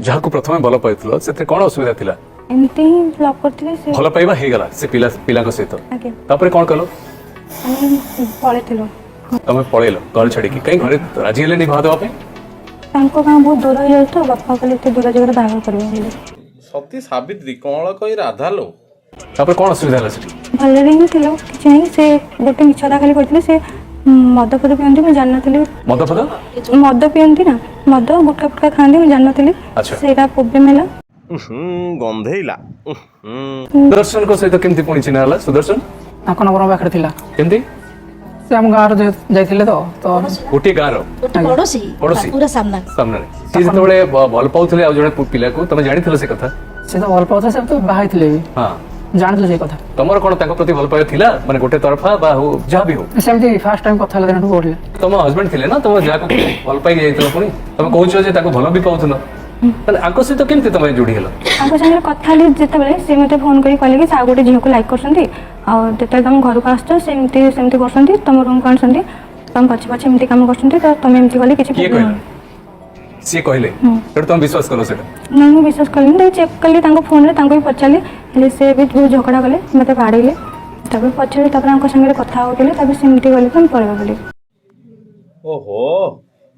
ଯାହାକୁ ପ୍ରଥମେ ଭଲ ପାଇଥିଲ, ସେଥିରେ କଣ ଅସୁବିଧା ଥିଲା? ଏମିତି ହିଁ ଲଭ୍ କରିଥିଲେ ସେ। ଭଲ ପାଇବା ହେଇଗଲା ସେ ପିଲା ପିଲାଙ୍କ ସହିତ? ଆଜ୍ଞା। ତାପରେ କଣ କଲ? ଆମେ ପଳେଇଥିଲୁ। ତମେ ପଳେଇଲ ଘର ଛାଡିକି? କାଇଁ, ଘରେ ରାଜି ହେଲେନି ବାହା ଦେବା ପାଇଁ? ତାଙ୍କ ଗାଁ ବହୁତ ଦୂର ହେଇଯାଉଛି ତ, ବାପା କହିଲେ ଏତେ ଦୂର ଜାଗାରେ ବାହାଘର କରିବେ ବୋଲି। ସତୀ ସାବିତ୍ରୀ କଅଁଳ କହି ରାଧା ଲୋ। ତାପରେ କଣ ଅସୁବିଧା ହେଲା ସେଠି? ଭଲରେ ହିଁ ଥିଲୁ, କିଛି ନାହିଁ। ସେ ଗୋଟେ ମିଛ କଥା ଖାଲି କହିଥିଲେ, ସେ ମଦ ଫଦ ପିଅନ୍ତି, ମୁଁ ଜାଣିନଥିଲି। ମଦ ଫଦ? ମଦ ପିଅନ୍ତି ନା, ମଦ ଗୁଟକା ଫୁଟକା ଖାଆନ୍ତି, ମୁଁ ଜାଣିନଥିଲି। ସେଇଟା ପ୍ରୋବ୍ଲେମ୍ ହେଲା। ଗନ୍ଧେଇଲା। ସୁଦର୍ଶନଙ୍କ ସହିତ କେମିତି ପୁଣି ଚିହ୍ନା ହେଲା, ସୁଦର୍ଶନ? ତାଙ୍କ ନମ୍ବର ମୋ ପାଖରେ ଥିଲା। କେମିତି? ସେ ଆମ ଗାଁର ଯେହେତୁ ଯାଇଥିଲେ ତ ତ ଗୋଟିଏ ଗାଁର? ଗୋଟେ ପଡ଼ୋଶୀ। ପଡ଼ୋଶୀ। ପୁରା ସାମ୍ନା। ସାମ୍ନାରେ। ସିଏ ଯେତେବେଳେ ଭଲ ପାଉଥିଲେ ଆଉ ଜଣେ ପିଲାକୁ, ତମେ ଜାଣିଥିଲ ସେ କଥା? ସେ ତ ଭଲ ପାଉଥିଲେ, ସେ ତ ବାହା ହେଇଥିଲେ ବି। ଜାଣିଥିଲେ ସେଇ କଥା। ତମର କଣ ତାଙ୍କ ପ୍ରତି ଭଲ ପାଇବା ଥିଲା, ମାନେ ଗୋଟେ ତରଫା ବା ହଉ, ଯାହା ବି ହଉ? ସେମିତି ଫାର୍ଷ୍ଟ ଟାଇମ୍ କଥା ହେଲା ଦିନଠୁ ବଢିଲା। ତମ ହଜବେଣ୍ଡ ଥିଲେ ନା, ତମ ଯାହାକୁ ଭଲ ପାଇକି ଯାଇଥିଲ, ପୁଣି ତମେ କହୁଛ ଯେ ତାକୁ ଭଲ ବି ପାଉଥିଲ, ତାହେଲେ ଆଙ୍କ ସହିତ କେମିତି ତମେ ଯୋଡି ହେଲ? ତାଙ୍କ ସାଙ୍ଗରେ କଥା ହେଲି ଯେତେବେଳେ, ସେ ମୋତେ ଫୋନ୍ କରି କହିଲେ କି ସେ ଆଉ ଗୋଟେ ଝିଅକୁ ଲାଇକ୍ କରୁଛନ୍ତି, ଆଉ ଯେତେବେଳେ ତମ ଘରକୁ ଆସୁଛ, ସେମିତି ସେମିତି କରୁଛନ୍ତି, ତମ ରୁମ୍କୁ ଆଣୁଛନ୍ତି, ତମ ପଛେ ପଛେ ଏମିତି କାମ କରୁଛନ୍ତି, ତ ତମେ ଏମିତି କଲେ କିଛି କିଏ problem କହିଲା? ହବନି। ସିଏ କହିଲେ? ତେଣୁ ତମେ ବିଶ୍ୱାସ କଲ ସେଟା? ନାଇଁ, ମୁଁ ବିଶ୍ୱାସ କଲିନି। ତାକୁ ଚେକ୍ କଲି ତାଙ୍କ ଫୋନ୍ରେ, ତାଙ୍କୁ ବି ପଚାରିଲି। ହେଲେ ସେ ବି ବହୁତ ଝଗଡ଼ା କଲେ, ମୋତେ ବାଡ଼େଇଲେ। ତାପରେ ପଛରେ ତାପରେ ତାଙ୍କ ସାଙ୍ଗରେ କଥା ହେଉଥିଲେ, ତାପରେ ସେମିତି ଗଲେ ତ ଆମେ ପଳେଇବା ବୋଲି। ଓହୋ,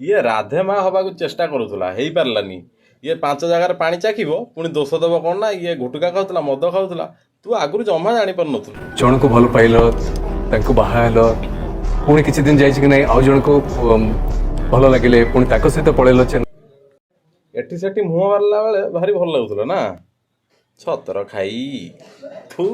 ଇଏ ରାଧେ ମା ହବାକୁ ଚେଷ୍ଟା କରୁଥିଲା, ହେଇପାରିଲାନି। ଇଏ ପାଞ୍ଚ ଜାଗାରେ ପାଣି ଚାଖିବ, ପୁଣି ଦୋଷ ଦେବ କ'ଣ ନା ଇଏ ଗୁଟୁକା ଖାଉଥିଲା, ମଦ ଖାଉଥିଲା। ତୁ ଆଗରୁ ଜମା ଜାଣିପାରୁନଥିଲୁ। ଜଣକୁ ଭଲ ପାଇଲ, ତାଙ୍କୁ ବାହା ହେଲ, ପୁଣି କିଛି ଦିନ ଯାଇଛି କି ନାଇଁ, ଆଉ ଜଣକୁ ଭଲ ଲାଗିଲେ, ପୁଣି ତାଙ୍କ ସହିତ ପଳେଇଲ ଚେନ୍ନାଇ। ଏଠି ସେଠି ମୁହଁ ମାରିଲା ବେଳେ ଭାରି ଭଲ ଲାଗୁଥିଲା ନା? ଛତର ଖାଇ ଥୁ।